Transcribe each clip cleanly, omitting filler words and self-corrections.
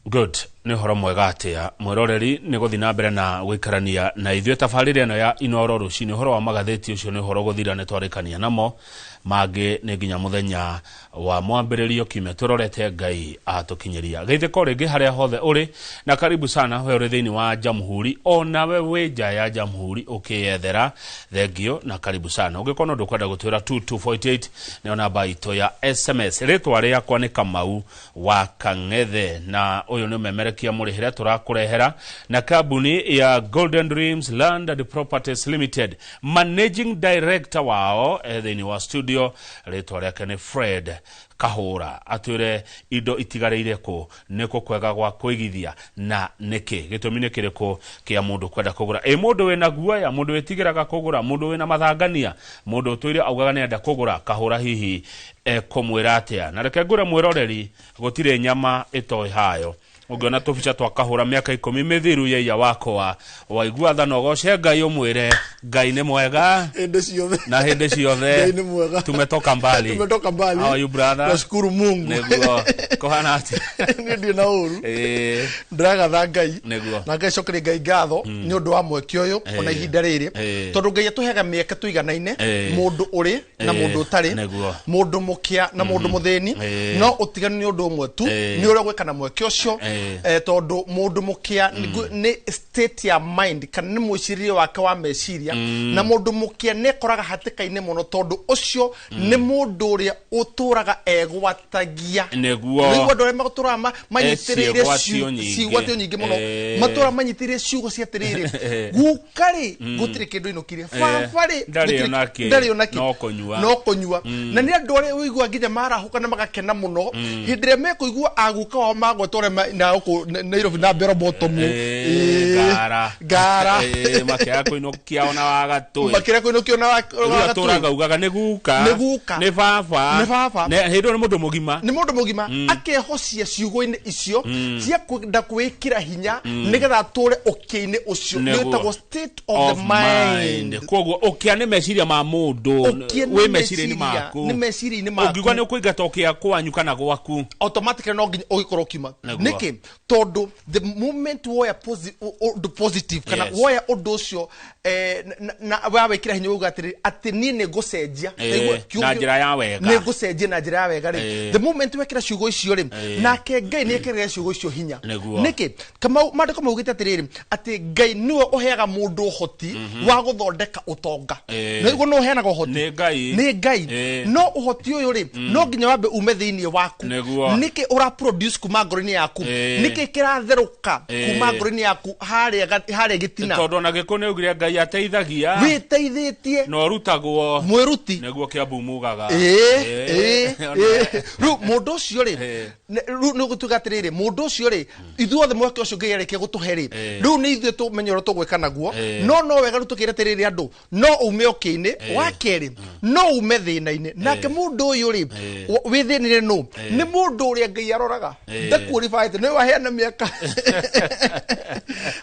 Good, nĩ ũhoro mwega atĩa mwĩroreri nĩ gũthiĩ na mbere na gũikarania na ithuĩ tabarĩra ĩno ya Inooro rũcinĩ. Ũhoro wa magathĩti ũcio nĩ ũhoro gũthira nĩ twarĩkania namo, mangĩ nĩ nginya mũthenya wa mwambĩrĩrio kiumia tũrorete Ngai atũkinyĩria. Geithĩka o rĩngĩ harĩa hothe ũrĩ na karibu sana we ũrĩ thĩinĩ wa Jamhuri onawe wĩ nja ya Jamhuri ũkĩyethera thengio na karibu sana. Ũngĩkorwo na ũndũ ũkwenda gũtwĩra 2248 nĩyo namba itũ ya SMS. Rĩtwa rĩakwa nĩ Kamau wa Kang'ethe na ũyũ nĩ ũmemerekia mũrĩhĩre tũrakũrehera na kambuni ya Golden Dreams Land and Properties Limited. Managing Director wao thĩinĩ wa studio rĩtwa rĩake nĩ Fred Kahũra, atwĩre indo itigarĩire kũ, nĩkũ kwega gwa kũigithia na nĩkĩ, gĩtũmi nĩ kĩrĩkũ kĩa mũndũ kwenda kũgũra. Ĩ mũndũ wĩna guoya, mũndũ wĩtigĩraga kũgũra, mũndũ wĩna mathangania, mũndũ ũtũire augaga nĩenda kũgũra, Kahũra hihi ekũmwĩra atĩa? Na reke ngwĩre mwĩroreri, gũtirĩ nyama ĩtoĩ hayo. Ũngĩona tũbica twa Kahũra mĩaka ikũmi mĩthiru yeiya wakwa, waigua tha na ũgoce Ngai ũmwĩre Ngai nĩ mwega hĩndĩ ciothe na hĩndĩ ciothe. Ngai nĩ mwega. Tumetoka mbali. Tumetoka mbali. How are you, brother? Nashukuru Mungu. Nĩguo. Kũhana atĩa? Niĩ ndirĩ na ũru. Ndĩragatha Ngai. Nĩguo. Na ngacokeria Ngai ngatho nĩ ũndũ wa mweke ũyũ ona ihinda rĩrĩ. Tondũ Ngai atũheaga mĩeke tũiganaine, mũndũ ũrĩ na mũndũ ũtarĩ, mũndũ mũkĩa na mũndũ mũthĩni, no ũtiganu nĩ ũndũ ũmwe tu, nĩ ũrĩa ũgwĩka na mweke ũcio. Tondũ mũndũ mũkĩa nĩ state ya mind kana nĩ mwĩcirĩrie wake wa meciria, na mũndũ mũkĩa nĩ ekoraga hatĩka-inĩ mũno tondũ ũcio nĩ mũndũ ũrĩa ũtũraga egwatagia. Nĩguo andũ arĩa matũraga manyitĩrĩire Ciĩgwatio nyingĩ. Ciĩgwatio nyingĩ mũno. Matũraga manyitĩrĩire ciugo cia atĩrĩrĩ, guka rĩ gũtirĩ kĩndũ inũkirie, baba rĩ Ndarĩ ona kĩ. Ndarĩ ona kĩ. No kũnyua. No kũnyua. Na nĩ andũ arĩa ũigua nginya marahũka na magakena mũno hĩndĩ ĩrĩa mekũigua aguka wao magwetwo ũrĩa na gũkũ Nairobi na mbero botomu. Ngara. Ngara. Makĩaga kũinũkia ona wa gatũĩ. Makĩria kũinũkio na Rĩu wa atũraga gatũĩ. ugaga nĩ guka. Nĩ guka. Nĩ baba. Nĩ baba. Hĩndĩ ĩyo nĩ mũndũ mũgima. Nĩ mũndũ mũgima akehocia ciugo-inĩ icio cia kwenda kwĩkĩra hinya nĩgetha atũre ũkĩa-inĩ ũcio. Nĩ wĩtagwo state of the mind. Koguo ũkĩa nĩ meciria ma mũndũ. Ũkĩa nĩ Wĩ meciria-inĩ meciria, maku. nĩ meciria-inĩ maku. Ũngiuga nĩ ũkũingata ũkĩa kwanyu kana gwaku. Automatically no nginya ũgĩkorwo ũkiuma. Nĩkĩ? Tondũ the moment woya ũndũ positive kana woya ũndũ ũcio na wawĩkĩra hinya uga atĩrĩrĩ atĩ niĩ nĩ ngũcenjia. Nĩguo kiugo Na njĩra ya wega. Nĩ ngũcenjia na njĩra ya wega rĩ. The moment wekĩra ciugo icio rĩ, nake Ngai nĩ ekĩrĩra ciugo icio hinya. Nĩkĩ? Kamau, maandĩko maugĩte atĩrĩrĩ atĩ Ngai nĩwe ũheaga mũndũ ũhoti wa gũthondeka ũtonga. Nĩguo nĩ ũheanaga ũhoti. Nĩ Ngai. Nĩ Ngai. No ũhoti ũyũ rĩ, no nginya wambe ume thĩinĩ waku. Nĩkĩ ũra produce kuma ngoro-inĩ yaku? Nĩkĩ kĩratherũka kuma ngoro-inĩ yaku harĩa gĩtina? Tondũ ona Gĩkũyũ nĩ augire Ngai ateithagia. Wĩteithĩtie. Na ũrutagwo. Mwĩruti. Nĩguo Kĩambu mugaga. Rĩu mũndũ ũcio rĩ, rĩu nĩ gũtuĩka atĩrĩrĩ, mũndũ ũcio rĩ, ithuothe mweke ũcio Ngai arĩkia gũtũhe rĩ, rĩu nĩ ithuĩ tũmenye ũrĩa tũgwĩka naguo. No wega rĩu tũkĩre atĩrĩrĩ andũ, no ume ũkĩ-inĩ, wa kerĩ, no ume thĩna-inĩ. Nake mũndũ ũyũ rĩ, wĩ thĩna-inĩ nũ? Nĩ mũndũ ũrĩa Ngai aroraga. Ndakuoribaĩte, nĩ waheana mĩaka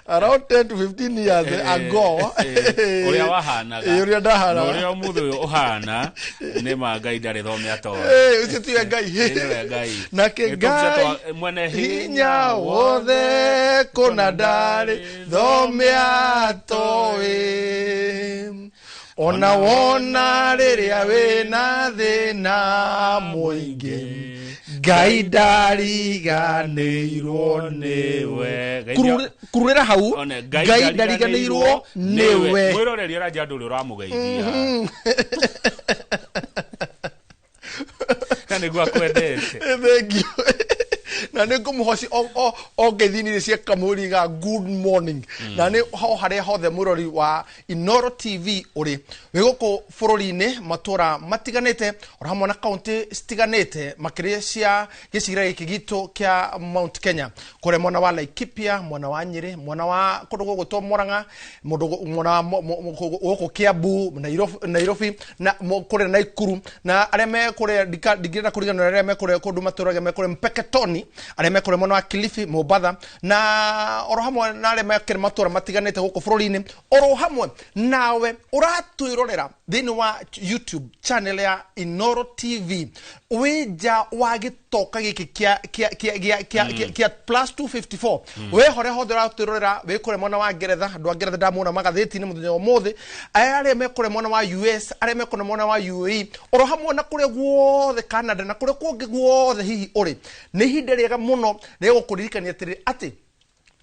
around 10 to 15 years ago. Ũrĩa wahanaga. Ũrĩa ndahanaga. Na ũrĩa ũmũthĩ ũyũ ũhana, nĩ ma Ngai ndarĩ thome atoĩ. Ũcio tiwe Ngai. Nĩwe Ngai. Nake Nĩ tũmbica Ngai twa mwene hinya wothe kũna ndarĩ thome atoĩ. Ona wona rĩrĩa wĩna thĩna mũingĩ, Ngai ndariganĩirwo nĩwe. Ngai Kururĩra hau, One, Ngai ndariganĩirwo nĩwe. Mwĩroreri ũranja andũ ũrĩa ũramũgeithia. Na nĩguo akwendete. Thank you. Na nĩ ngũmũhoci o ngeithi-inĩ cia kamũri ga good morning. Na nĩ ho harĩa hothe mũrori wa Inooro TV ũrĩ. Wĩ gũkũ bũrũri-inĩ matũra matiganĩte oro hamwe na kaunti citiganĩte makĩria cia gĩcigĩrĩra gĩkĩ gitũ kĩa Mount Kenya. Kũrĩa mwena wa Laikipia, mwena wa Nyĩrĩ, mwena wa kũndũ gũgwĩtwo Murang'a, mũndũ mwena wa gũkũ Kiambu, Nairobi na kũrĩa Naikuru, na arĩa me kũrĩa ndingĩenda kũriganĩrwo arĩa me kũrĩa kũndũ matũraga me kũrĩa Mpeketoni, arĩa me kũrĩa mwena wa Kilifi, Mombatha, na oro hamwe na arĩa me kũrĩa matũra matiganĩte gũkũ bũrũri-inĩ, oro hamwe nawe ũratwĩrorera thĩinĩ wa YouTube channel ya Inooro TV wĩ nja wa gĩtũmi Gĩtoka gĩkĩ kĩa kĩa kĩa gĩa kĩa kĩa kĩa plus 254, we harĩa hothe ũratwĩrorera, wĩ kũrĩa mwena wa Ngeretha, andũ a Ngeretha ndamona magathĩti-inĩ mũthenya wa ũmũthĩ, aya arĩa me kũrĩa mwena wa US, arĩa me kũrĩa mwena wa UAE, oro hamwe na kũrĩa guothe Canada na kũrĩa kũngĩ guothe hihi ũrĩ, nĩ ihinda rĩega mũno rĩa gũkũririkania atĩrĩ atĩ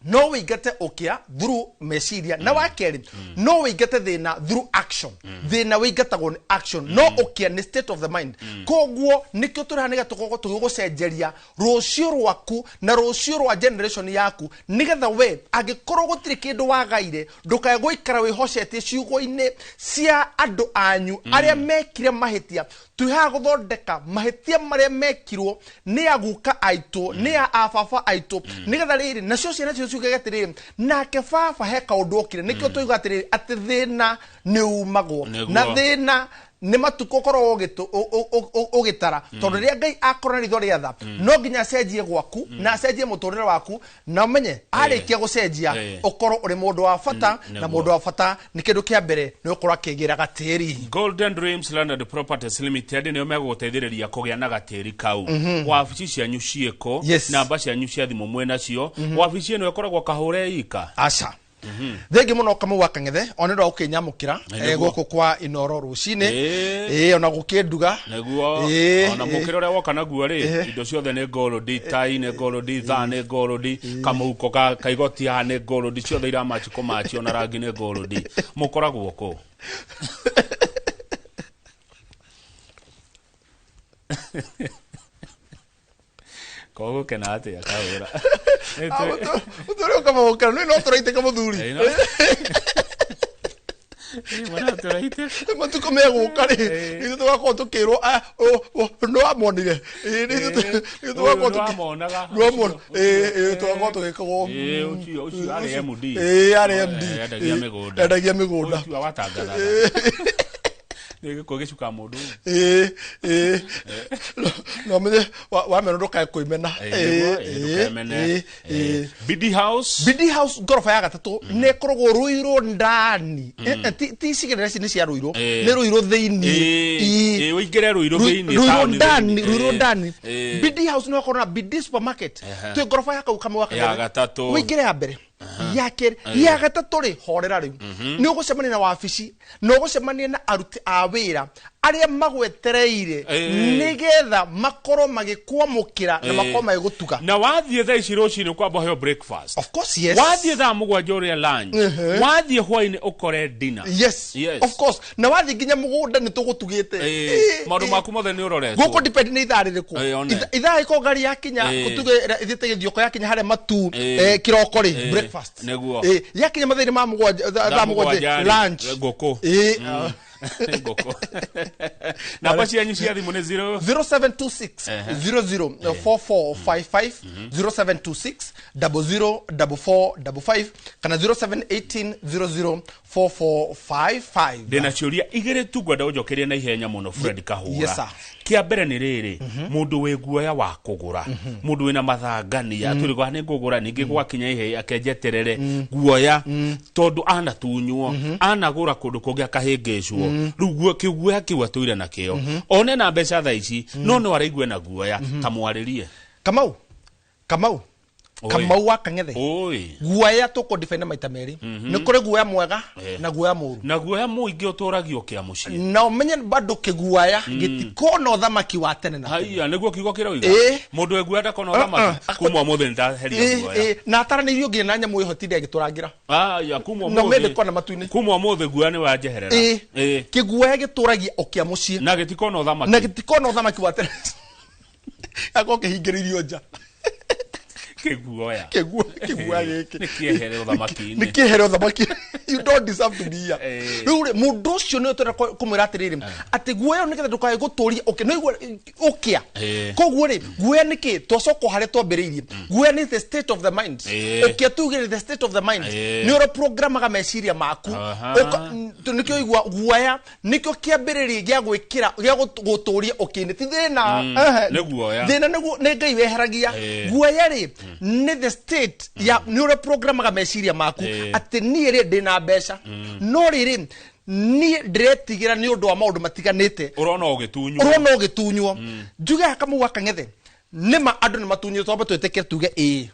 no wĩingate ũkĩa through meciria, na wa kerĩ no wĩingate thĩna through action. Thĩna wĩingatagwo nĩ action, no ũkĩa nĩ state of the mind. Koguo nĩkĩo tũrĩ haha, nĩgetha tũkorwo tũgĩgũcenjeria rũciũ rwaku na rũciũ rwa generation yaku, nĩgetha we angĩkorwo gũtirĩ kĩndũ wagaire, ndũkae gũikara wĩhocetie ciugo-inĩ cia andũ anyu arĩa mekire mahĩtia. Twĩ haha gũthondeka mahĩtia marĩa mekirwo nĩ aguka aitũ, nĩ a ababa aitũ, nĩgetha rĩrĩ nacio ciana cio ciugage atĩrĩrĩ, nake baba he kaũndũ okire. Nĩkĩo tũiga atĩrĩrĩ atĩ thĩna nĩ umagwo. Nĩguo. Na thĩna nĩ matukũ ũkorwo ũgĩtara, tondũ rĩrĩa Ngai akorwo na ritho rĩa tha, no nginya acenjie gwaku na acenjie mũtũrĩre waku, na ũmenye arĩkia gũcenjia ũkorwo ũrĩ mũndũ wa bata. Na mũndũ wa bata nĩ kĩndũ kĩa mbere nĩ ũkorwo akĩgĩra gatĩri. Golden Dreams Land and Properties Limited nĩo megũgũteithĩrĩria kũgĩa na gatĩri kau. Wabici cianyu ciĩkũ? Namba cianyu cia thimũ mwĩ nacio? Wabici ĩno ĩkoragwo Kahũre ika? Aca, thengi mũno, Kamau wa Kang'ethe, ona nĩ ũndũ wa gũkĩnyamũkĩra Nĩguo. gũkũ kwa Inoro rũcinĩ. Ĩĩ, ona gũkĩnduga. Nĩguo. Ona mũkĩra ũrĩa woka naguo rĩ, indo ciothe nĩ gold, tai nĩ gold, thaa nĩ gold, kamũhuko ka kaigoti haha nĩ gold, ciothe iramachi kũmachi, ona rangi nĩ gold. Mũkoragwo kũ? Kogũkena atĩa, Kahũra? Mũtũrĩ ũkamũkĩra nĩ no tũraitĩka mũthuri. Tũraitĩka. Matukũ megũka rĩ, ithuĩ tũgakorwo tũkĩrwo, "Ah, nĩ wamonire." Ĩĩ, nĩ ithuĩ tũgakorwo Nĩwamonaga. Nĩwamona. Ĩĩ, tũgakorwo tũgĩkagwo. Ĩĩ, ũcio arĩ MD. Ĩĩ, arĩ MD. Endagia mĩgũnda. Endagia mĩgũnda. Ũcio watangathaga nĩ gĩkũ gĩcuka mũndũ. Ĩĩ, no menye wamena ndũkae kũimena. Ĩĩ, nĩguo, ĩĩ, ndũkemene. Ĩĩ. Bidi House. Bidi House, ngoroba ya gatatũ, nĩ ĩkoragwo Rũirũ ndani. Ti icigĩrĩra ici nĩ cia Rũirũ, nĩ Rũirũ thĩinĩ. Ĩĩ, ũingĩre Rũirũ thĩinĩ, Rũirũ taũni ndani. thĩinĩ. Rũirũ ndani. Bidi House nĩ wakorwo na Bidi Supermarket. Twĩ ngoroba ya kau kamwe wa Ya gatatũ. Ũingĩre ya mbere, ya kerĩ, ya gatatũ rĩ, horera rĩu nĩ ũgũcemania na wabici na ũgũcemania na aruti a wĩra arĩa magwetereire nĩgetha makorwo magĩkwamũkĩra na makorwo magĩgũtuga. Na wathiĩ thaa ici rũcinĩ kwamba ũheo breakfast. Of course, yes. Wathiĩ thaa 7 ũrĩe lunch. Wathiĩ hwainĩ ũkore dinner. Yes. Of course, na wathiĩ nginya mũgũnda nĩ tũgũtugĩte. Maũndũ maku mothe nĩ ũroretwo. Gũkũ depend nĩ ithaa rĩrĩkũ. One. Ithaa ĩko ngari yakinya, tuge ĩthiĩte gĩthioko, yakinya harĩa matu kĩroko rĩ, breakfast. Yakinya mathaa-inĩ ma 7, thaa 7 7 rĩ, lunch. Ngũkũ. Ngũkũ. Namba cianyu cia thimũ nĩ 0 0726 00 4455, 0726 00 4455 kana 0718 00 4455. Ndĩna ciũria igĩrĩ tu ngwenda ũnjokerie na ihenya mũno, Fred Kahũra. Yes, sir. Kĩa mbere nĩ rĩrĩ, mũndũ wĩ guoya wa kũgũra, mũndũ wĩna mathangania, atwĩrĩ nĩ ngũgũra, ningĩ gwakinya ihe akenjeterere guoya, tondũ anatunywo, anagũra kũndũ kũngĩ akahĩngĩcwo, rĩu kĩguoya kĩu atũire nakĩo, one na mbeca thaa ici no no araigue na guoya, kamwarĩrie. Kamau, Kamau. Oi. Kamau wa Kang'ethe. Oi. Guoya tũkũ define maita merĩ. Nĩ kũrĩ guoya mwega na guoya mũru. Na guoya mũingĩ ũtũragio kĩa mũciĩ. Na ũmenye bado kĩguoya gĩtikona ũthamaki wa tene na tene. Haiya, nĩguo kiugo kĩroiga. Mũndũ wĩ guoya ndakona ũthamaki. Kuma ũmũthĩ nĩndaheria guoya. Na ataranĩirio nginya na nyamũ ĩhotire agĩtũrangĩra. Aya, kuma Na ũmũthĩ. mende kona matu-inĩ. Kuma ũmũthĩ guoya nĩ wanjeherera. Kĩguoya gĩtũragia ũkĩa mũciĩ. Na gĩtikona ũthamaki. Na gĩtikona ũthamaki wa tene, akorwo kĩhingĩrĩirio nja. Kĩguoya. Kĩguoya gĩkĩ Nĩ kĩehere ũthamaki-inĩ. Nĩ kĩehere ũthamaki, you don't deserve to be here. Rĩu rĩ, mũndũ ũcio nĩwe twenda kũmwĩra atĩrĩrĩ atĩ guoya ũyũ nĩgetha ndũkae gũtũria ũkĩa no igua ũkĩa. Koguo rĩ, guoya nĩ kĩ? Twacoka o harĩa twambĩrĩirie, guoya nĩ the state of the mind. Ũkĩa tuge nĩ the state of the mind. Nĩ ũrĩa programaga meciria maku. Nĩkĩo igua guoya nĩkĩo kĩambĩrĩria gĩa gwĩkĩra gĩa gũtũria ũkĩinĩ, ti thĩna. Nĩ guoya. Thĩna nĩguo nĩ Ngai weheragia. Guoya rĩ, nĩ the state ya nĩ ũrĩa programaga meciria maku atĩ niĩ rĩ ndĩna mbeca, no rĩrĩ niĩ ndĩretigĩra nĩ ũndũ wa maũndũ matiganĩte. Ũrona ũgĩtunywo. Ũrona ũgĩtunywo. Njuge haha, Kamau wa Kang'ethe, Nĩma andũ nĩ matunyĩtwo, twambe twĩtĩkĩre tuge ĩĩ,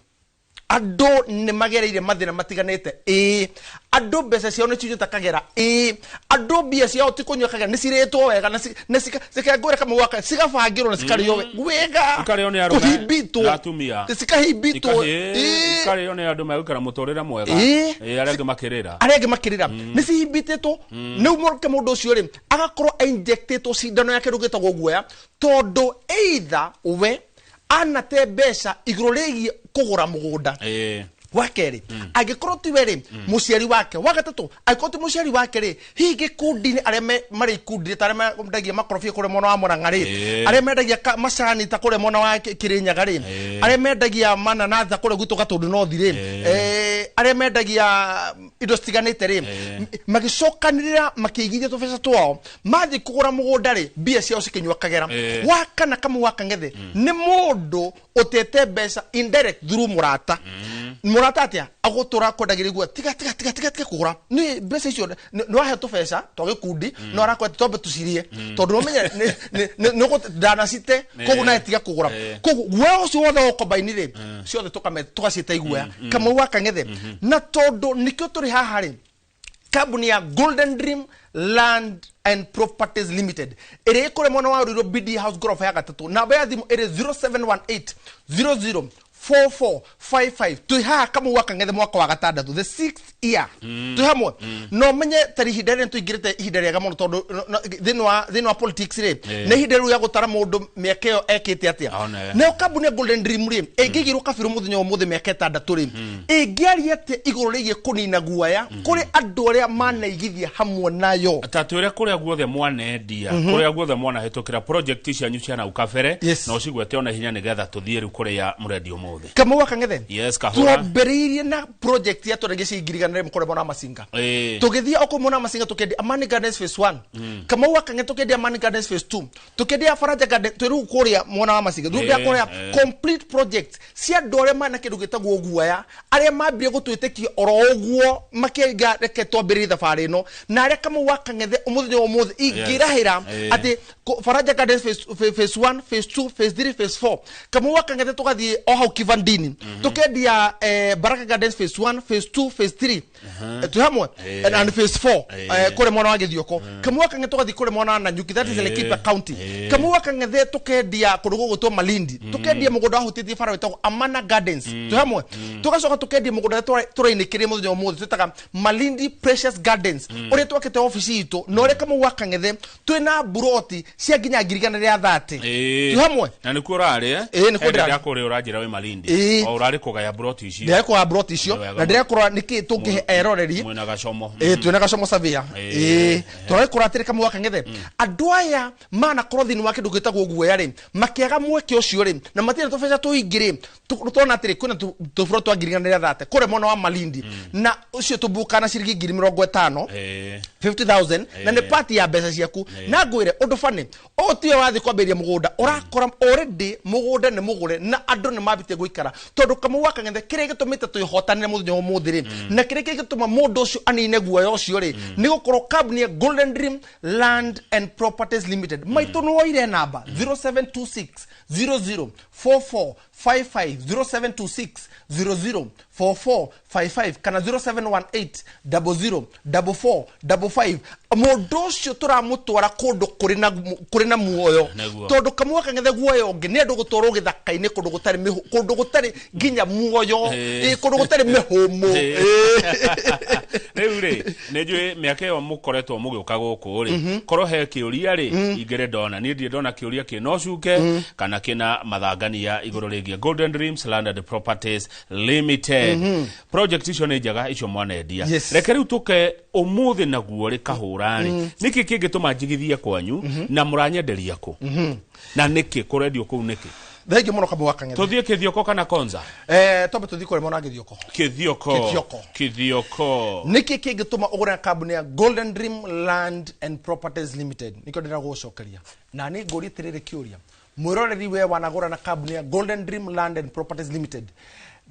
andũ nĩ magereire mathĩna matiganĩte, ĩĩ, andũ mbeca ciao nĩ cinyuĩte kagera, ĩĩ, andũ mbia ciao ti kũnyua kagera, nĩ cirĩtwo wega na ngwĩre kamwe gwaka cigabangĩrwo na cikarĩo wega, Ikarĩo nĩ arũme kũhimbitwo na atumia. Cikahimbitwo, ĩĩ. Ikarĩo nĩ andũ megũikara mũtũrĩre mwega. Ĩĩ. Ĩĩ, arĩa angĩ makĩrĩra. Arĩa angĩ makĩrĩra nĩ cihimbitĩtwo. Nĩu mũke mũndũ ũcio rĩ agakorwo injectĩtwo cindano ya kĩndũ gĩtagwo guoya, tondũ either we anate mbeca igũrũ rĩgiĩ kũgũra mũgũnda. Wa kerĩ, angĩkorwo tiwe rĩ, mũciari wake. Wa gatatũ, angĩkorwo ti mũciari wake rĩ, hihi gĩkundi-inĩ arĩa marĩ ikundi ta arĩa mendagia makorobia kũrĩa mwena wa Mũrang'a rĩ, arĩa mendagia macani ta kũrĩa mwena wa Kĩrĩnyaga rĩ, arĩa mendagia mananathi ta kũrĩa gwitũ Gatũndũ North rĩ, arĩa mendagia indo citiganĩte rĩ, magĩcokanĩrĩra makĩigithia tũbeca twao, mathiĩ kũgũra mũgũnda rĩ, mbia ciao cikĩnyua kagera. Wa kana, kamwe wa kang'ethe, nĩ mũndũ ũtete mbeca indirect through mũrata. Mũrata atĩa agũtũra kwendagĩria igua, tiga tiga tiga tiga tiga kũgũra, nĩ mbeca icio nĩ wahe tũbeca twa gĩkundi, no arakwenda twambe tũcirie tondũ ũmenye ndanacite, koguo nawe tiga kũgũra. Koguo guoya ũcio wothe ũkombaini rĩ, ciothe tũgaciĩta iguoya, kamwe wa kang'ethe. Na tondũ nĩkĩo tũrĩ haha rĩ, kambuni ya Golden Dream Land and Properties Limited ĩrĩa ĩkũrĩa mwena wa Ruiru, BD House, ngoroba ya gatatũ, namba ya thimũ ĩrĩ 0718 00 4455. Twĩ haha kamau wa kang'ethe, mwaka wa gatandatũ, the sixth year twĩ hamwe. No menye tarĩ ihinda rĩrĩ tũingĩrĩte ihinda rĩega mũno, tondũ thĩinĩ wa politics rĩ, nĩ ihinda rĩu rĩa gũtara mũndũ mĩaka ĩyo ekĩte atĩa. One. Nayo kambuni ya Golden Dream rĩ, ĩngĩigĩrwo kabirũ mũthenya wa ũmũthĩ mĩaka 6 rĩ, ĩngĩaria atĩa igũrũ rĩgiĩ kũnina guoya kũrĩ andũ arĩa manaigithia hamwe nayo? Ta twĩre kũrĩa guothe mwanendia, kũrĩa guothe mwanahĩtũkĩra project cianyu cia nau kabere, na ũcigwete ona hinya nĩgetha tũthiĩ rĩu kũrĩa mũrendia ũmũthĩ. Kamau wa kang'ethe, Yes, kahũra. Twambĩrĩirie na project ya twendagia ciringi 100 kũrĩa mwena wa Masinga. Tũgĩthiĩ o kũu mwena wa Masinga, tũkĩendia Amani Gardens phase 1. Kamau wa kang'ethe, tũkĩendia Amani Gardens phase 2, tũkĩendia Faraja Garden, twĩ rĩu kũrĩa mwena wa Masinga rĩu kũrĩa complete project cia andũ arĩa mena kĩndũ gĩtagwo guoya, arĩa mambire gũtwĩtĩkia oro ũguo makĩiga reke twambĩrĩrie thabarĩ ĩno, na arĩa kamau wa kang'ethe mũthenya wa ũmũthĩ ingĩrahĩra atĩ Faraja Gardens phase 1, phase 2, phase 3, phase 4. Kamau wa kang'ethe, tũgathiĩ o hau Kivandini, tũkendia Baraka Gardens phase 1, phase 2, phase 3. Twĩ hamwe and phase 4 kũrĩa mwena wa Gĩthioko. Kamau wa kang'ethe, tũgathiĩ kũrĩa mwena wa Nanyuki, that is Laikipia County. Kamau wa kang'ethe, tũkendia kũndũ gũgwĩtwo Malindi, tũkendia mũgũnda wahutĩtie bara wĩtagwo Amana Gardens. Twĩ hamwe. Tũgacoka tũkendia mũgũnda ũrĩa tũrainĩkĩria mũthenya wa ũmũthĩ, twĩtaga Malindi Precious Gardens, ũrĩa twakĩte obici itũ, na ũrĩa kamau wa kang'ethe twĩna mburoti cia nginya 130,000. Twĩ hamwe. Na nĩkuo ũrarĩ, eh? Ĩĩ, nĩkuo He ndĩrarĩ. ndĩra kũrĩa ũranjĩra wĩ Malindi. O ũrarĩ kũgaya mburoti icio. Ndĩrekũra mburoti icio. Nĩ wega Na ndĩrekũra nĩkĩ tũngĩhe eroreri. Mwĩna gacomo. Ĩĩ, twĩna gacomo savia. Ĩĩ, tũrarekũra atĩrĩ, kamau wa kang'ethe, andũ aya manakorwo thĩinĩ wa kĩndũ gĩtagwo guoya rĩ, makĩaga mweke ũcio rĩ, na matirĩ na tũbeca tũingĩ rĩ, tũrona atĩrĩ, kwĩna tũburo twa 130,000 kũrĩa mwena wa Malindi, na ũcio tũbuka na ciringi 50,000, 50,000, na nĩ pati ya mbeca ciaku. Na ngwĩre ũndũ bani, ũũ tiwe wathiĩ kwambĩrĩria mũgũnda, ũrakora already mũgũnda nĩ mũgũre na andũ nĩ mambĩtie gũikara, tondũ kamau wa kang'ethe, kĩrĩa gĩtũmĩte twĩhotanĩre mũthenya wa ũmũthĩ rĩ, na kĩrĩa kĩngĩtũma mũndũ ũcio anine guoya ũcio rĩ, nĩ gũkorwo kambuni ya Golden Dream Land and Properties Limited maitũ nĩ woire namba 0726 00 44 55, 0726 00 44 55 kana 0718 00 44 55. Mũndũ ũcio tũramũtwara kũndũ kũrĩ na muoyo. Nĩguo. Tondũ kamwe kang'ethe, guoya ũngĩ nĩ andũ gũtwarwo gĩthaka-inĩ kũndũ gũtarĩ kũndũ gũtarĩ nginya muoyo. Kũndũ gũtarĩ mĩhũmũ. Rĩu rĩ, nĩ njũĩ mĩaka ĩyo mũkoretwo mũgĩũka gũkũ rĩ, korwo he kĩũria rĩ, ingĩrĩ ndona niĩ ndirĩ ndona kĩũria kĩna ũcuke kana kĩna mathangania igũrũ rĩgiĩ Golden Dreams Land and Properties Limited. Project icio nĩ njega icio mwanendia. Reke rĩu tũke ũmũthĩ naguo rĩ, kahũra rĩ, nĩkĩ kĩngĩtũma njigithie kwanyu na mũranyenderia kũ na nĩkĩ kũrendio kũu nĩkĩ? Thengiũ mũno, kamwe wa kang'ethe. Tũthiĩ Kĩthioko kana Konza? Twambe tũthiĩ kũrĩa mwena wa Gĩthioko. Kĩthioko. Kĩthioko. Kĩthioko. Nĩkĩ kĩngĩtũma ũgũre na kambuni ya Golden Dream Land and Properties Limited? Nĩkĩo ndĩrenda gũgũcokeria na nĩ ngũrie atĩrĩrĩ kĩũria, mwĩroreri we wanagũra na kambuni ya Golden Dream Land and Properties Limited,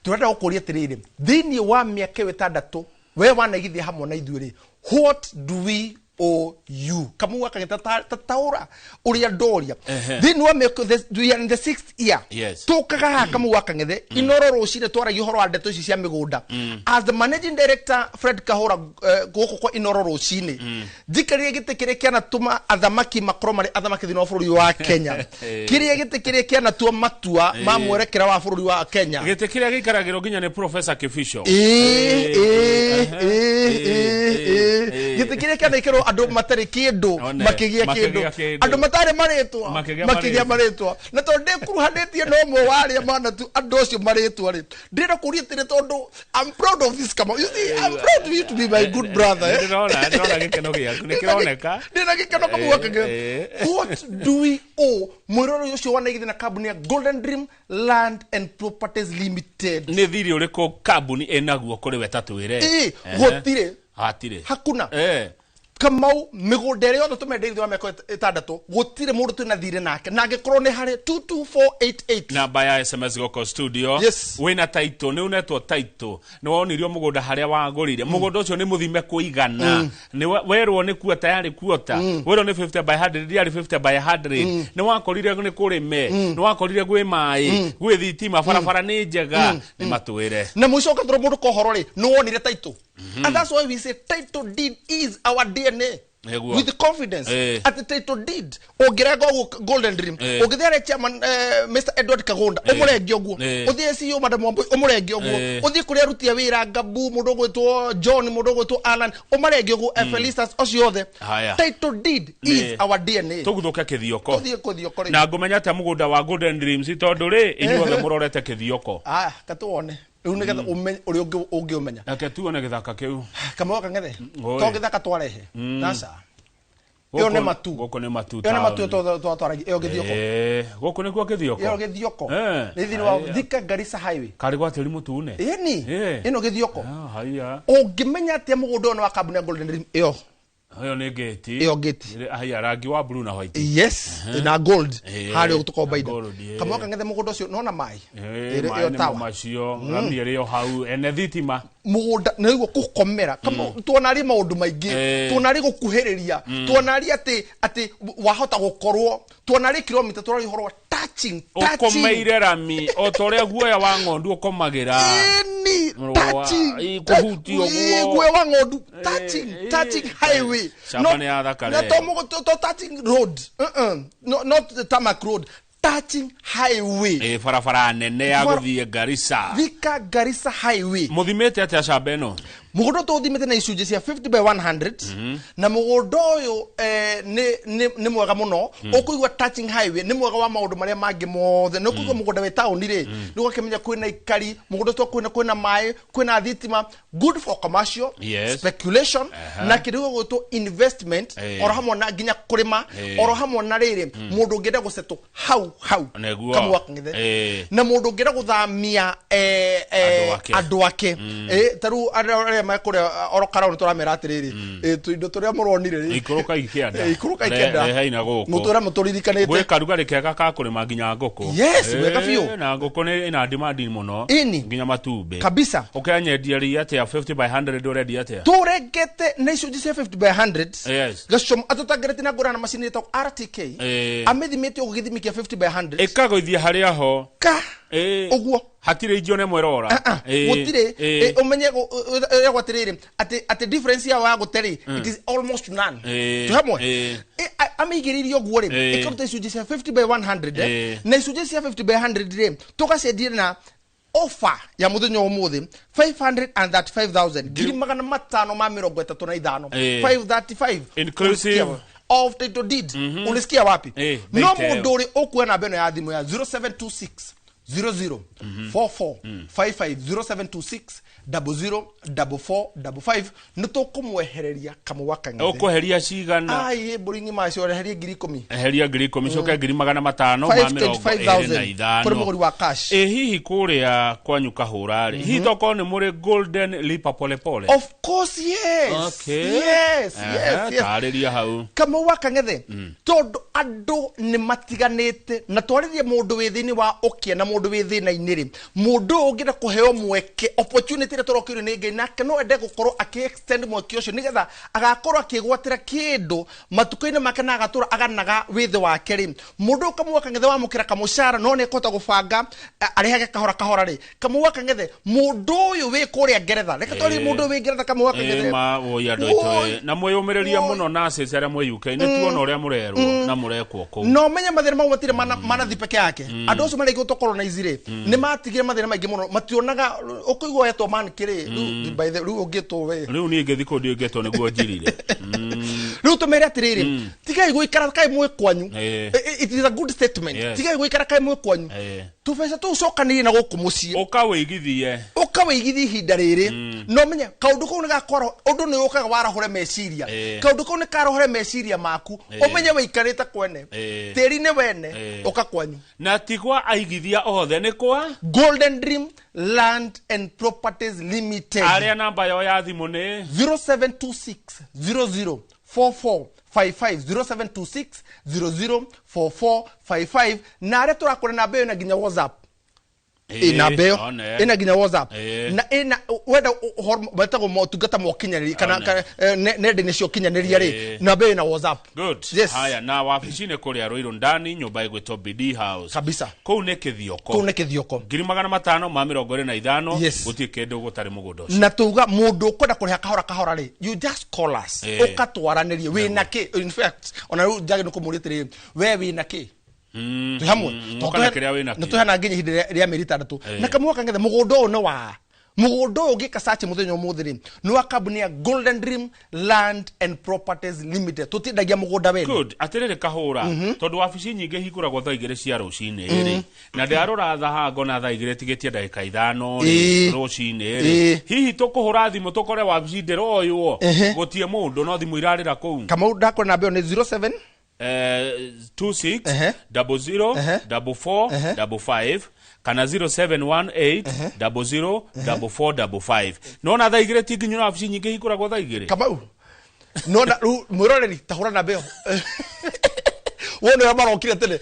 tũrenda gũkũria atĩrĩrĩ, thĩinĩ wa mĩaka ĩyo 6 we wanaigithia hamwe na ithuĩ rĩ, what do we O U. Kamau wa Kang'ethe, tataũra ũrĩa ndoria thĩinĩ wa mĩaka, we are in the sixth year. Tũkaga haha, Kamau wa Kang'ethe, Inoro rũcinĩ, twaragia ũhoro wa ndeto ici cia mĩgũnda. As the managing director Fred Kahũra, gũkũ kwa Inoro rũcinĩ, njikarire gĩtĩ kĩrĩa kĩanatũma athamaki makorwo marĩ athamaki thĩinĩ wa bũrũri wa Kenya, kĩrĩa gĩtĩ kĩrĩa kĩanatua matua ma mwerekera wa bũrũri wa Kenya. Gĩtĩ kĩrĩa gĩikaragĩrwo nginya nĩ Professor Kĩbico. Ĩĩ, gĩtĩ kĩrĩa kĩanekĩrwo andũ matarĩ kĩndũ One, makĩgĩa makĩgĩa kĩndũ, kĩndũ. Andũ matarĩ marĩtwa Makĩgĩa makĩgĩa marĩtwa. Marĩtwa. Na tondũ ndĩkuruhanĩtie na ũmwe wa arĩa manatu andũ acio marĩtwa rĩ, ndĩrenda kũria atĩrĩ, tondũ I'm proud of this. Come on. You see, I'm proud of you to be my good brother, eh? Ndĩrona gĩkeno gĩaku nĩ kĩroneka. Ndĩna gĩkeno, Kamau wa Kang'ethe. What do we owe mwĩroreri ũcio wanaigithia na kambuni ya Golden Dream Land and Properties Limited? Nĩ thiri ũrĩkũ kambuni ĩnaguo kũrĩ we, tatwĩre? Gũtirĩ. Hatirĩ. Hakuna. Kamau, mĩgũnda ĩrĩa yothe tũmendeire wa mĩaka 6 gũtirĩ mũndũ twĩna thirĩ nake, na angĩkorwo nĩ harĩ 22488. Namba ya SMS goko studio. Wĩna title, nĩ unetwo title, nĩ wonirio mũgũnda harĩa wagũrire, mũgũnda ũcio nĩ mũthime kũigana, nĩ werwo nĩ kuota yarĩ kuota, werwo nĩ 50 by 100 yarĩ 50 by 100, nĩ wakorire nĩ kũrĩme, nĩ wakorire gwĩ maĩ, gwĩ thitima, barabara nĩ njega, nĩ matwĩre. Na mũico ũgatũra mũndũ kohoro rĩ, nĩ wonire title, and that's why we say title deed is our DNA. Nĩguo. With confidence atĩ title deed ũngĩrenga ũguo Golden Dream, ũngĩthiĩ harĩa chairman, Mr Edward Kagunda, ũmũrenge ũguo, ũthiĩ CEO Madam Wambui, ũmũrenge ũguo, ũthiĩ kũrĩa aruti a wĩra Ngabu, mũndũ ũgwĩtwo John, mũndũ ũgwĩtwo Alan, ũmarenge ũguo, Felicitas, ũcio othe. Haya. Title deed is our DNA. Tũguthũke kĩthioko. Tũthiĩ kũthioko rĩ. Na ngũmenya atĩa mũgũnda wa Golden Dreams, tondũ rĩ inyuothe mũrorete kĩthioko? Ah, katuone rĩu nĩgetha ũmenye ũrĩa ũngĩũmenya. Reke tuone gĩthaka kĩu. Kamau Kang'ethe, Oi. to gĩthaka twarehe naca ĩyo nĩ matu. Gũkũ nĩ matu. Ĩyo nĩ matu. Town. Twatwaragia ĩyo gĩthioko. Gũkũ nĩkuo kĩthioko. Ĩyo gĩthioko nĩ thĩinĩ wa Thika Garissa Highway. Karĩ gwa tĩri mũtune. Ĩni. Ĩno gĩthioko. Ah, haiya. Ũngĩmenya atĩa mũgũnda ũyũ nĩ wa kambuni ya Golden Dream? Ĩyo Ĩyo nĩ ngĩti. Ĩyo ngĩti. Haiya, rangi wa blue na white. Yes, na gold. Harĩa tũkombaida. Na gold. Kamau Kang'ethe, mũgũnda ũcio nona maĩ. Maĩ Ĩyo nĩmo tawa. Macio rami ĩrĩ o hau ene thitima. Mũgũnda nĩguo kũkomera. Tuonari maũndũ maingĩ, tuonari gũkuhĩrĩria, tuonari atĩ wahota gũkorwo tuonari kilomita, tũrari ũhoro wa touching, touching. Ũkomeire rami o ta ũrĩa guoya wa ng'ondu ũkomagĩra. Ĩni. Touching. Kũhutia ũguo. Guoya wa ng'ondu, touching, touching highway. Shamba nĩ yathakara. Na to to touching road, no, not the tarmac road, touching highway. Barabara nene ya gũthiĩ Garissa. Thika Garissa Highway. Mũthimĩte atĩa camba ĩno? Mũgũnda tũthimĩte na icunjĩ cia 50 by 100, na mũgũnda ũyũ nĩ mwega mũno. Ũkũigua touching highway nĩ mwega wa maũndũ marĩa mangĩ mothe. Nĩ ũkũigua mũgũnda wĩ taũni rĩ, nĩ ũgakĩmenya kwĩna ikari mũgũnda ũcio, kwĩna maĩ, kwĩna thitima, good for commercial speculation na kĩndũ gĩgwĩtwo investment, oro hamwe na nginya kũrĩma, oro hamwe na rĩrĩ mũndũ ũngĩenda gũsettle hau hau. Nĩguo. Kamau wa Kang'ethe. Na mũndũ ũngĩenda gũthamia Andũ ake. Andũ ake. Ta rĩu andũ arĩa me kũrĩa oro karaũ tũramera atĩrĩrĩ, tũindo tũrĩa mũronire rĩ, Ikũrũka ikĩanda. Ikũrũka ikĩanda. Rehei na gũkũ. Mũtũra mũtũririkanĩte. Gwĩ karugarĩ kega ka kũrĩma nginya ngũkũ. Yes, wega biũ. Na ngũkũ nĩ ĩna demand mũno. Ĩni. Nginya matumbĩ. Kabisa. Ũkenyendia ria atĩa? 50 by 100 ũrendia atĩa? Tũrengete na icunjĩ cia 50 by 100. Gacomo atũtangerete na ngũra na macini ĩtagwo RTK, amĩthimĩte ũguo gĩthimi kĩa 50 by 100. Ĩkagũithia harĩa ho. Ka ũguo. Hatirĩ ingĩ ona ĩmwe ĩrora. Ah, ah, gũtirĩ. Ũmenye ĩragwo atĩrĩrĩ atĩ difference yao ya gũte rĩ, it is almost none. Twĩ hamwe. Amĩigĩrĩire ũguo rĩ, ĩkaruta icunjĩ cia 50 by 100, na icunjĩ cia 50 by 100 rĩ, tũgacendia na offer ya mũthenya wa ũmũthĩ 535,000, 535,000. 535. Inclusive. Ulisikia of title deed? Ulisikia wapi? No. Bei Mũndũ ũrĩ ũkuoya namba ĩno ya thimũ ya 0726 00 44 55, 0726 00 44 55, nĩ tũkũmwehereria Kamau wa Kang'ethe. Ũkweheria cigana? Ai, mbũri ng'ima acio reherie 10,000. Eheria 10,000, coke 525,000 525,000 kũrĩ mũgũri wa cash. Ĩ hihi kũrĩa kwanyu kahũra rĩ, hihi tokorwo nĩ mũrĩ Golden Lipa Pole Pole? Of course, yes. Yes, yes. Tarĩria hau. Kamau wa Kang'ethe, tondũ andũ nĩ matiganĩte na twarĩrie mũndũ wĩ thĩinĩ wa ũkĩa na mũndũ mũndũ wĩ thĩna-inĩ rĩ, mũndũ ũyũ ũngĩenda kũheo mweke, opportunity ĩrĩa tũrokĩirwo nĩ Ngai, nake no ende gũkorwo akĩ extend mweke ũcio nĩgetha agakorwo akĩgwatĩra kĩndũ matukũ-inĩ make na agatũra aganaga wĩthĩ wake rĩ, mũndũ ũyũ Kamau wa Kang'ethe wamũkĩra kamũcara no nĩ ekũhota gũbanga arĩhage kahora kahora rĩ, Kamau wa Kang'ethe mũndũ ũyũ wĩ kũrĩa Ngeretha, reke twarie mũndũ ũyũ wĩ Ngeretha, Kamau wa Kang'ethe. Ma woi andũ aitũ. Woi. Na mwĩyũmĩrĩrie Woi. mũno na acĩci arĩa mwĩ UK, nĩ tuona ũrĩa mũrerwo na mũrekwo kũu. No menye mathĩna mau matirĩ manathi peke yake. Andũ acio marĩa colonize rĩ, nĩ matigire mathĩna maingĩ mũno, mationaga ũkũigua wetwo man kĩrĩ rĩu, by the rĩu ũngĩtwo we. Rĩu niĩ ngĩthiĩ kũu ndingĩtwo nĩguo njirire. Rĩu tũmere atĩrĩrĩ, tigai gũikara kaĩ mwĩ kwanyu. It is a good statement. Tigai gũikara kaĩ mwĩ kwanyu, tũbeca tũu cokanĩrie na gũkũ mũciĩ. Ũkawĩigithie. Ũkawĩigithia ihinda rĩrĩ, no menye kaũndũ kau nĩ gakora ũndũ nĩ ũkaga warahũre meciria. Kaũndũ kau nĩ karahũre meciria maku, ũmenye wĩikarĩte kwene, tĩri-inĩ wene. Ũka kwanyu. Na ti kwa aigithia othe, nĩ kwa Golden Dream Land and Properties Limited. Arĩa namba yao ya thimũ nĩ 0726 00 4455, 0726 00 4455, na arĩa tũrakũra namba ĩyo na nginya WhatsApp. Ĩ namba ĩyo One. ĩna nginya WhatsApp. Na ĩna wenda ũhoro metagwo motungata ma ũkinyanĩria kana One. kana, nenda-inĩ cia ũkinyanĩria rĩ, namba ĩyo ĩna WhatsApp. Good. Yes. Haya, na wabici-inĩ kũrĩa Ruiru ndani, nyũmba ĩgwĩtwo BD House. Kabisa. Kũu nĩ Kĩthioko. Kũu nĩ Kĩthioko. 525,000. Yes. Gũtirĩ kĩndũ gũtarĩ mũgũnda ũcio. Na tuga mũndũ ũkwenda kũrĩha kahora kahora rĩ, you just call us. Ũkatwaranĩrie wĩna kĩ. In fact, ona rĩu njage nĩ kũmũria atĩrĩrĩ, we wĩna kĩ? Twĩ hamwe. Ũka na kĩrĩa wĩnakĩo. Nĩ tũheana nginya ihinda rĩa mĩeri 6. Na kamwe kangethe mũgũnda ũyũ nĩ wa mũgũnda ũyũ ũngĩka search mũthenya ũmũthĩ rĩ, nĩ wa kambuni ya Golden Dream Land and Properties Limited. Tũtiendagia mũgũnda wene. Good. Atĩrĩrĩ kahũra, tondũ wabici nyingĩ hingũragwo thaa 2 cia rũcinĩ rĩ, na ndĩrarora thaa ngona thaa 2 tigĩtie ndagĩka 5 rĩ, rũcinĩ rĩ, hihi tũkũhũra thimũ tũkore wabici ndĩroywo, gũtirĩ mũndũ, no thimũ irarĩra kũu? Kamau, ndakora namba ĩyo nĩ 07 26 00 44 55 kana 0718 00 44 55. Nona thaa 2 ti nginyu, na wabici nyingĩ hingũragwo thaa 2. Kamau, nona rĩu mwĩroreri tahũra namba ĩyo wone ũrĩa marokire tene.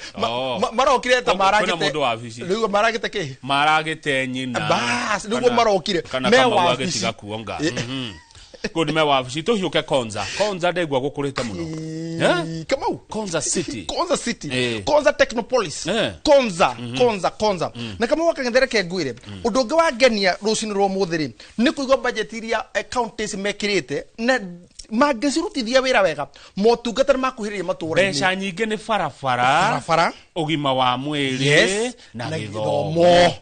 Marokire ta Kwĩna maragĩte mũndũ wabici. Rĩu maragĩte kĩ? Maragĩte nyina. Bas, nĩguo marokire. Kana Me Kamau wabici. agĩtiga kuonga. Good, me wabici. Tũhiũke Konza. Konza ndegwa gũkũrĩte mũno. Eh? Kamau. Konza City. Konza City. Konza Technopolis. Konza, Konza, Konza. Na Kamau wakang'ethere ngwĩre ũndũ ũngĩ wangenia rũcinĩ rwa ũmũthĩ rĩ, nĩ kũigua budget iria counties mekĩrĩte na mangĩcirutithia wĩra wega, motungata nĩ makuhĩrĩria matũũra-inĩ. Mbeca nyingĩ nĩ barabara, Barabara. Ũgima wa mwĩrĩ, na na gĩthomo. Gĩthomo.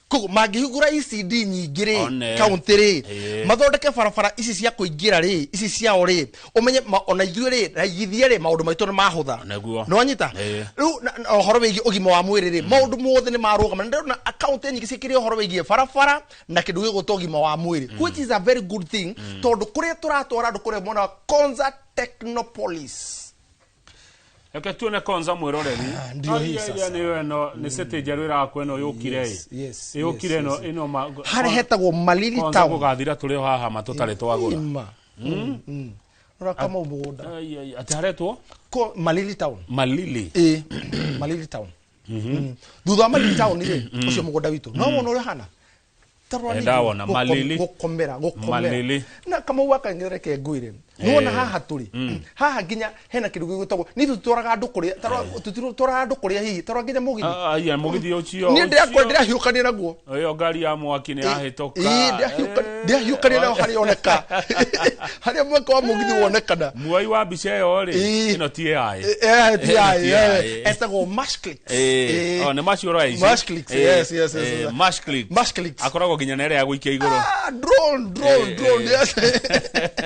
Koguo mangĩhingũra ECD nyingĩ rĩ, One. kaunti rĩ, mathondeke barabara ici cia kũingĩra rĩ, ici ciao rĩ, ũmenye ona ithuĩ rĩ, raigithia rĩ, maũndũ maitũ nĩ mahũtha. Nĩguo. Nĩwanyita? Rĩu na ũhoro wĩgiĩ ũgima wa mwĩrĩ rĩ, maũndũ mothe nĩ marũgama. Na ndĩrona kaunti nyingĩ ciĩkĩrĩire ũhoro wĩgiĩ barabara na kĩndũ gĩgwĩtwo ũgima wa mwĩrĩ, which is a very good thing, tondũ kũrĩa tũratwara andũ kũrĩa mwena wa Konza Technopolis. Reke tuone Konza, mwĩroreri. Ah, ndio hii Ai, ai, sasa. ai, nĩyo ĩno nĩ city njerũ ĩrakwo ĩno yũkire ĩ. Yes, Yũkire yes, ĩno yes. ĩno Harĩa hetagwo Malili Konza Town. gũgathira tũrĩ o haha ma tũtarĩ twagũra. Ima. Rora Kamau mũgũnda. Ai, ai, atĩ haretwo Malili Town. Malili. Ĩ, Malili Town. Thutha wa Malili Town rĩ, ũcio mũgũnda witũ no wona ũrĩa ũhana. Ta rora Eh, ningĩ ndawona, Malili. gũkomera gũkomera. Malili. Na Kamau wakang'ethere ngwĩre nĩwona haha tũrĩ haha nginya hena kĩndũ gĩgwĩtagwo nĩ tũtwaraga andũ kũrĩa, ta rora, tũtitwaraga andũ kũrĩa hihi, ta rora nginya mũgithi. Ah, aya mũgithi ũcio. Niĩ ndĩrakora ndĩrahiũkania naguo. Ĩyo ngari ya mwaki nĩ yahĩtũka. Ĩ, ndĩrahiũkania nayo harĩa oneka, harĩa mweke wa mũgithi wonekana. Muoi wa mbica ĩyo rĩ, ĩno ti AI. Ti Ti AI, AI. etagwo Mashclicks. Oh, nĩ macio ũroya ici. Mashclicks, yes. Mashclicks. Mashclicks. Akoragwo nginya na ĩrĩa ya gũikia igũrũ. Ah, drone, drone, drone, yes.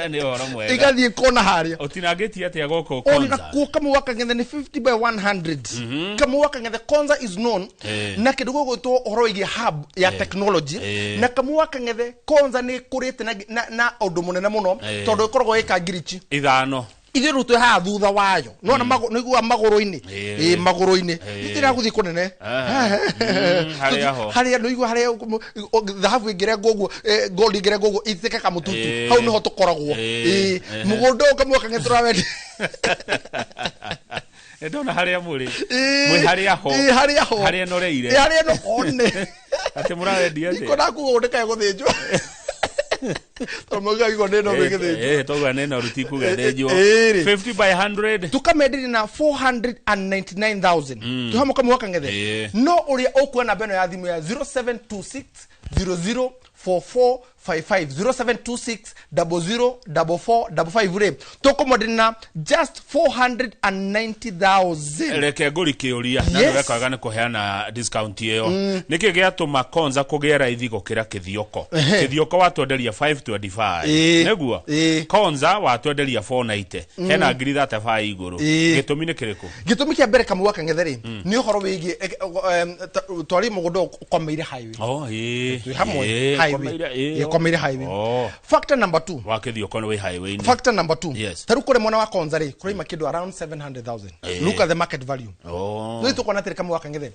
Nĩ ũhoro mwega. Igathiĩ kona harĩa. Ũtinangĩtie atĩa gũkũ Ona Konza? kuo Kamau wakang'ethe nĩ 50 by 100. Kamau wakang'ethe, Konza is known na kĩndũ gĩgwĩtwo ũhoro wĩgiĩ hub ya technology. Na Kamau wakang'ethe, Konza nĩ ĩkũrĩte na ũndũ mũnene mũno, tondũ ĩkoragwo ĩka ngirichi 5. Ithuĩ rĩu twĩ haha thutha wayo, nona nĩigua magũrũ-inĩ. Ĩ, magũrũ-inĩ itĩra gũthiĩ kũnene. Harĩa ho. Harĩa nĩigua harĩa thahabu ĩngĩrengwo ũguo, gold ĩngĩrengwo ũguo ituĩke kamũtutu. Hau nĩho tũkoragwo. Ĩ, mũgũnda ũyũ Kamau wakang'ethe tũrawendia. Ndona harĩa mũrĩ. Mwĩ harĩa ho. Ĩ, harĩa ho. Harĩa ĩnoreire. Ĩ, harĩa ĩno one. Atĩ mũrawendia atĩa? Ndikuona kuga ndĩkae gũthĩnjwo. Tondũ maugaga igua nĩ noru ĩgĩthĩnjwo. Toguo nĩ noru ti kuga ĩthĩnjwo. Ĩ, rĩ. 50 by 100. Tukamenderia na 499,000. Twĩ kamwe kang'ethe. Ĩ. No ũrĩa ũkuona namba ĩno ya thimũ ya 0726 00 4455 0726 00 4455 rĩ, tũkũmwenderia na just 490,000. Reke ngũri kĩũria na Yes. nĩ wekaga nĩ kũheana discount ĩyo. Nĩkĩ gĩatũma Konza kũgĩa raithi gũkĩra Kĩthioko? Kĩthioko watwenderia 525. Ĩ. Nĩguo? Ĩ. Konza watwenderia 490. Hena ngiri 35 igũrũ. Gĩtũmi nĩ kĩrĩkũ? Gĩtũmi kĩa mbere, kamwe kang'ethe rĩ, nĩ ũhoro wĩgiĩ twarĩ mũgũnda ũyũ ũkomeire highway. Oh, ĩ. Twĩ hamwe. Ĩ, Highway. ũkomeire, ĩ, Ĩ, ũkomeire highway. Oh. Factor number two. Wa Kĩthioko nĩ wĩ highway-inĩ. Factor number two. Yes. Ta rĩu kũrĩ mwena wa Konza rĩ, kũraima kĩndũ around 700,000. Look at the market value. Oh. Rĩu tũkona atĩrĩ, kamwe kang'ethe,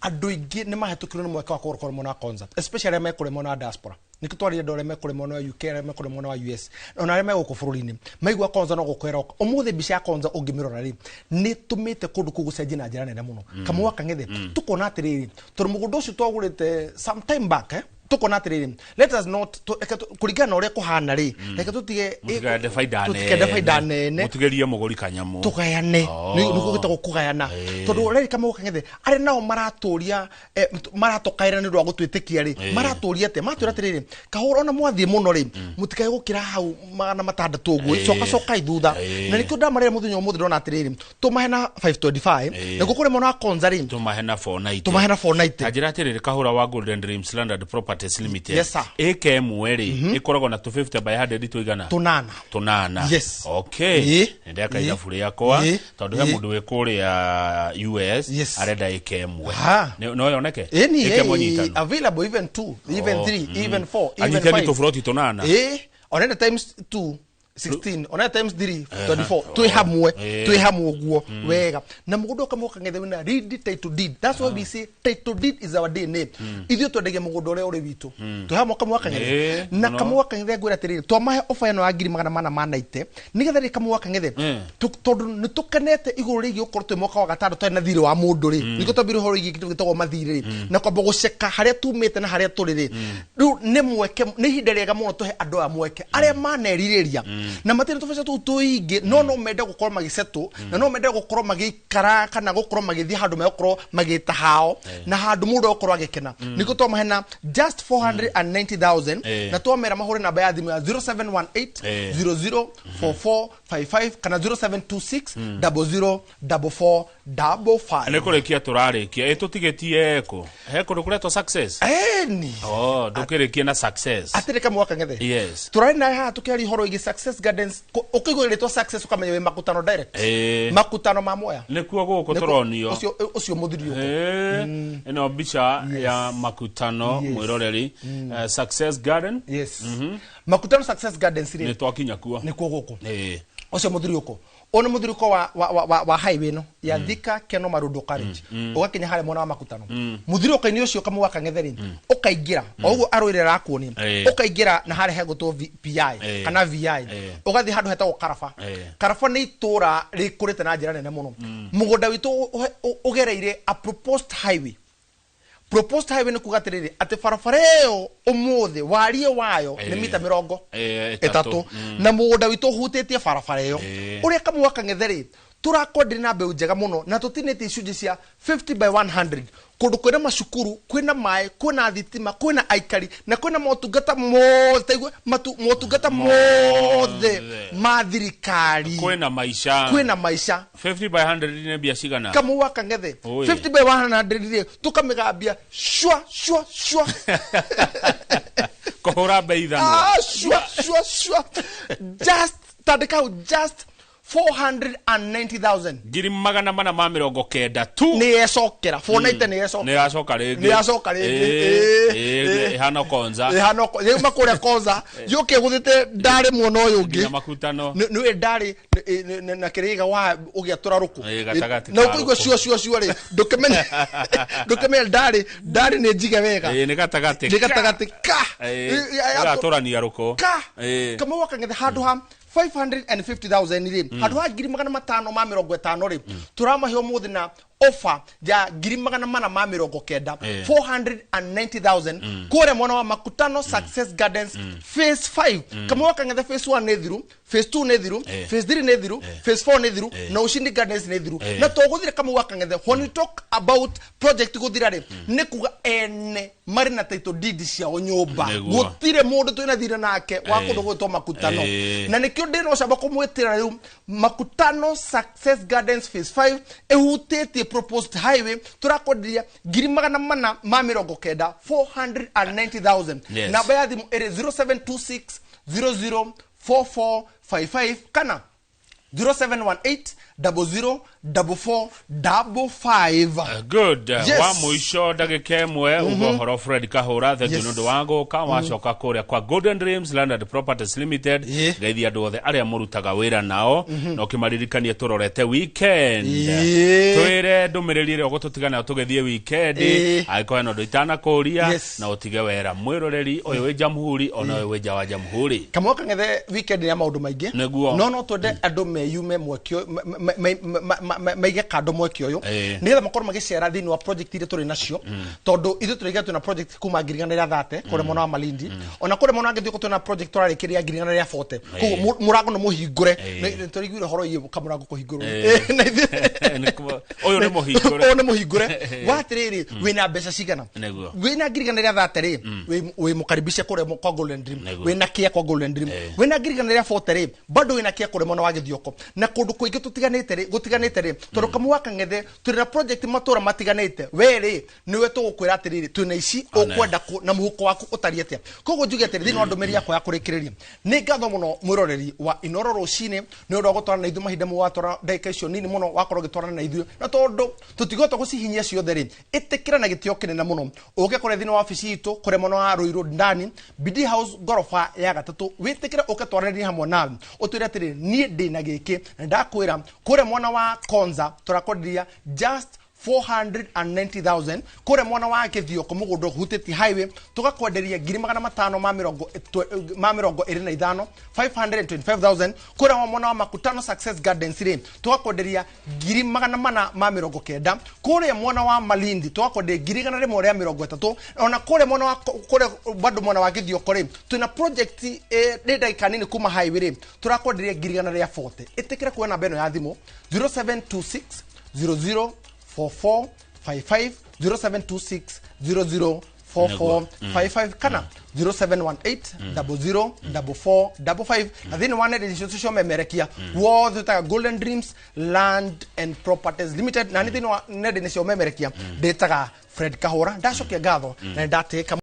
andũ aingĩ nĩ mahĩtũkirwo nĩ mweke wa kũgũra kũrĩ mwena wa Konza, especially arĩa mekũrĩ mwena wa diaspora. Nĩkĩo twarire andũ arĩa mekũrĩ mwena wa UK, arĩa mekũrĩ mwena wa US, ona arĩa me gũkũ bũrũri-inĩ maigua Konza no gũkwĩra oka. Ũmũthĩ mbica ya Konza ũngĩmĩrora rĩ, nĩ tũmĩte kũndũ kũu gũcenjie na njĩra nene mũno. Kamwe wa kang'ethe, tũkona atĩrĩrĩ, tondũ mũgũnda ũcio twagũrĩte some time back, tũkona atĩrĩrĩ, let us not reke kũringana na ũrĩa kũhana rĩ, reke tũtige Mũtikende baida nene. Tũtikende baida nene. Mũtigĩrie mũgũri kanyamũ. Tũgayane. Oh. Nĩguo gĩtagwo kũgayana, tondũ rerika mũgũkang'ethe arĩa nao maratũria, maratũkaĩra nĩ ũndũ wa gũtwĩtĩkia rĩ, maratũria atĩa? Maratwĩra atĩrĩrĩ, kahũra ona mwathiĩ mũno rĩ, mũtikae gũkĩra hau 600 ũguo. Coka cokai thutha. Na nĩkĩo ndamarĩra mũthenya ũmũthĩ, ndona atĩrĩrĩ, tũmahe na 525. Naguo kũrĩ mwena wa Konza rĩ, Tũmahe na 490. Tũmahe na 490. Ta njĩra atĩrĩrĩ, kahũra wa Golden Dreams Landed Properties Limited. Yes, sir. Ĩka ĩmwe rĩ, ĩkoragwo na 250 by 100 tũigana? Tũnana. Tũnana. Yes. Okay. Nĩndeka ithabu rĩakwa, tondũ he mũndũ wĩ kũrĩa US arenda ĩka ĩmwe. Ha. No yoneke Ĩni. ĩka ĩmwe nyitanu? Available, even 2, even 3, even 4, even Anyitani 5. tũburoti tũnana. Ĩ, onete times 2 16, onete times 3 24. Twĩ hamwe. Twĩ hamwe ũguo wega. Na mũgũnda ũkamwe kang'ethe wĩna read title deed. That's why we say title deed is our DNA. Ithuĩ twendagia mũgũnda ũrĩa ũrĩ witũ. Twĩ hamwe, kamwe kang'ethe? Na Mũno. kamwe kang'ethe, ngwĩra atĩrĩrĩ, twamahe ofa ĩno ya 490,000 nĩgetha rĩ, kamwe kang'ethe, tondũ nĩ tũkenete igũrũ rĩgiĩ gũkorwo twĩ mwaka wa gatano twarĩ na thirĩ wa mũndũ rĩ, nĩguo twambire ũhoro wĩgiĩ kĩndũ gĩtagwo mathirĩ rĩ, na kwamba gũceka harĩa tumĩte na harĩa tũrĩ rĩ. Rĩu nĩ mweke, nĩ ihinda rĩega mũno tũhe andũ aya mweke arĩa manerirĩria na matirĩ tũbeca tũu tũingĩ, no mende gũkorwo magĩcetũ, na no mende gũkorwo magĩikara kana gũkorwo magĩthiĩ handũ megũkorwo magĩta hao na handũ mũndũ egũkorwo agĩkena. Nĩguo twamahe na just 490,000. Na twamera mahũre namba ya thimũ ya 0718 004455 kana 0726 00 4455. Nĩ kũrĩkia tũrarĩkia. Ĩ, tũtigĩtie kũ he kũndũ kũretwo Success? Eni. Oh, ndũkĩrĩkie na Success. Atĩrĩ, kamwe kang'ethe, tũrarĩ nawe haha tũkĩaria ũhoro wĩgiĩ Success Gardens. Ũkĩigua rĩtwa Success ũkamenya wĩ Makutano direct. Makutano ma Mwea. Nĩkuo gũkũ tũronio. Ũcio mũthiriũko. Ĩno mbica ya Makutano. Mwĩroreri, Success Garden. Yes, Makutano Success Gardens nĩ rĩ, twakinya kuo. Nĩkuo gũkũ. Ũcio mũthiriũko, ũyũ nĩ mũthiriũko wa highway ĩno ya Thika Keno Marundo College, ũgakinya harĩa mwena wa Makutano. Mũthiriũko-inĩ ũcio, kamwe wa kang'ethe rĩ, ũkaingĩra o ũguo arũĩre arakuonia. Ũkaingĩra na harĩa hegũtwo PI kana VI. Ũgathiĩ handũ hetagwo Karaba. Karaba nĩ itũra rĩkũrĩte na njĩra nene mũno. Mũgũnda witũ ũgereire a proposed highway. Proposed highway nĩ kuga atĩrĩrĩ, atĩ barabara ĩyo ũmũthĩ wariĩ wayo nĩ mita mĩrongo ĩtatũ. ĩtatũ, na mũgũnda witũ ũhutĩtie barabara ĩyo. Ũrĩa kamwe wa kang'ethe rĩ, tũrakwendire na mbeũ njega mũno, na tũtinĩtie icunjĩ cia 50 by 100, kũndũ kwĩna macukuru, kwĩna maĩ, kwĩna thitima, kwĩna aikari na kwĩna motungata mothe. Taigue motungata mothe ma thirikari. Kwĩna maica. Kwĩna maica. 50 by 100 nĩ mbia cigana? Kamwe wa kang'ethe, Oi. 50 by 100 rĩ, tũkamĩgambia shwa shwa shwa. Kũhũra mbei ithanwa. Ah, shwa shwa shwa, just tandĩka hau just 490,000. 490,000 tu. Nĩ yecokera 490, nĩ yecokera. Nĩ yacoka rĩngĩ. Nĩ yacoka rĩngĩ. Ĩhana Konza. Ĩhana yauma kũrĩa Konza yũke ĩgũthĩte ndarĩ mwena ũyũ ũngĩ. Nginya Makutano. Nĩ ndarĩ na kĩrĩga wa ũgĩatũra rũkũ. Gatagatĩ na ka ũkũigua rũkũ. cio cio cio rĩ, ndũkĩmenye ndũkĩmenye ndarĩ ndarĩ nĩ njige wega. Nĩ gatagatĩ. Nĩ gatagatĩ ka. Ĩgatũrania rũkũ. Ka kamwe wakang'ethe, handũ ha 550,000 rĩ, handũ ha 550,000 rĩ, tũramahe ũmũthĩ na offer ya 490,000, 490,000, kũrĩa mwena wa Makutano Success Gardens phase 5. Kamau Kang'ethe phase 1 nĩ thiru, phase 2 nĩ thiru, phase 3 nĩ thiru, phase 4 nĩ thiru, na Ushindi Gardens nĩ thiru. Na tũgũthira Kamau Kang'ethe, when we talk about project gũthira rĩ, nĩ kuga ene marĩ na title deed ciao nyũmba. Gũtirĩ mũndũ twĩna thirĩ nake wa kũndũ gwĩtwo Makutano. Na nĩkĩo ndĩna ũcamba kũmwĩtĩra rĩu Makutano Success Gardens phase 5 ĩhutĩtie proposed highway, tũrakwenderia 490,000, 490,000. Namba ya thimũ ĩrĩ 0726 004455 kana 0718 00 44 55. Good. Yes. Wa mũico ndagĩka ĩmwe uga ũhoro, Fred Kahũra, thengiũ nĩ ũndũ wa gũka wacoka kũrĩa kwa Golden Dreams Land and Properties Limited. Geithia andũ othe arĩa mũrutaga wĩra nao na ũkĩmaririkanie tũrorete weekend. Twĩre ndũmĩrĩri ĩrĩa ũgũtũtiga nayo tũgĩthiĩ weekend, angĩkorwo hena ũndũ itanakũria, na ũtige wera mwĩroreri ũyũ wĩ Jamhuri ona ũyũ wĩ nja wa Jamhuri. Kamau Kang'ethe weekend ya maũndũ maingĩ. No twende andũ meyume mweke ũyũ, maige kando mweke ũyũ, nĩgetha makorwo magĩcera thĩinĩ wa project iria tũrĩ nacio, tondũ ithuĩ tũrĩga twĩna project kuma 130,000 kũrĩa mwena wa Malindi, ona kũrĩa mwena wa Gĩthiũkũ twĩna project tũrarĩkĩria 140,000. Koguo mũrango nĩ mũhingũre. Nĩ tũraiguire ũhoro iĩ kamũrango kũhingũrwo. Na Ũyũ nĩ mũhingũre. Ũyũ nĩ mũhingũre wa atĩrĩrĩ, wĩna mbeca cigana? Wĩna 130,000 rĩ, wĩ mũkaribishe kũrĩa kwa Golden Dream. Wĩna kĩa kwa Golden Dream, wĩna 140,000 rĩ, bado wĩna kĩa kũrĩa mwena wa Gĩthioko na kũndũ kũingĩ tũtiganĩte rĩ, gũtiganĩte rĩ, tondũ Kamau wa Kang'ethe tũrĩ na project matũra matiganĩte. We rĩ, nĩwe tũgũkwĩra atĩrĩrĩ, twĩna ici, ũkwenda kũ na mũhuko waku ũtariĩ atĩa? Koguo njuge atĩrĩ, thĩinĩ wa ndũmĩrĩri yakwa ya kũrĩkĩrĩria, nĩ ngatho mũno mwĩroreri wa Inoro rũcinĩ nĩ ũndũ wa gũtwarana na ithuĩ mahinda mau watwara ndagĩka icio nini mũno wakorwo ũgĩtwarana na ithuĩ, na tondũ tũtigũhota gũcihinyia ciothe rĩ, ĩtĩkĩra na gĩtĩo kĩnene mũno ũke kũrĩa thĩinĩ wa wabici itũ kũrĩa mwena wa Ruiru ndani, BD House, ngoroba ya gatatũ. Wĩtĩkĩre ũke twaranĩrie hamwe nawe, ũtwĩre atĩrĩ, niĩ ndĩna gĩkĩ na ndakwĩra kũrĩa mwena wa Konza tũrakwenderia just 490,000, kũrĩa mwena wa Gĩthioko mũgũnda ũhutĩtie highway tũgakwenderia 525,000, 525,000. Kũrĩa mwena wa Makutano Success Gardens rĩ, tũgakwenderia 490,000. Kũrĩa mwena wa Malindi tũgakwenderia 130,000. Ona kũrĩa mwena wa kũrĩa bado mwena wa Gĩthioko rĩ, twĩna project nĩ ndagĩka nini kuma highway rĩ, tũrakwenderia 140,000. Ĩtĩkĩra kuoya namba ĩno ya thimũ 0726 00 4455, 0726 00 4455 kana 0718 00 44 55. Na thĩinĩ wa nenda icio cio memerekia wothe wĩtaga Golden Dreams Land and Properties Limited, na nĩ thĩinĩ wa nenda-inĩ cia ũmemerekia ndĩtaga Fred Kahũra. Ndacokia ngatho na nĩ ndatĩĩka.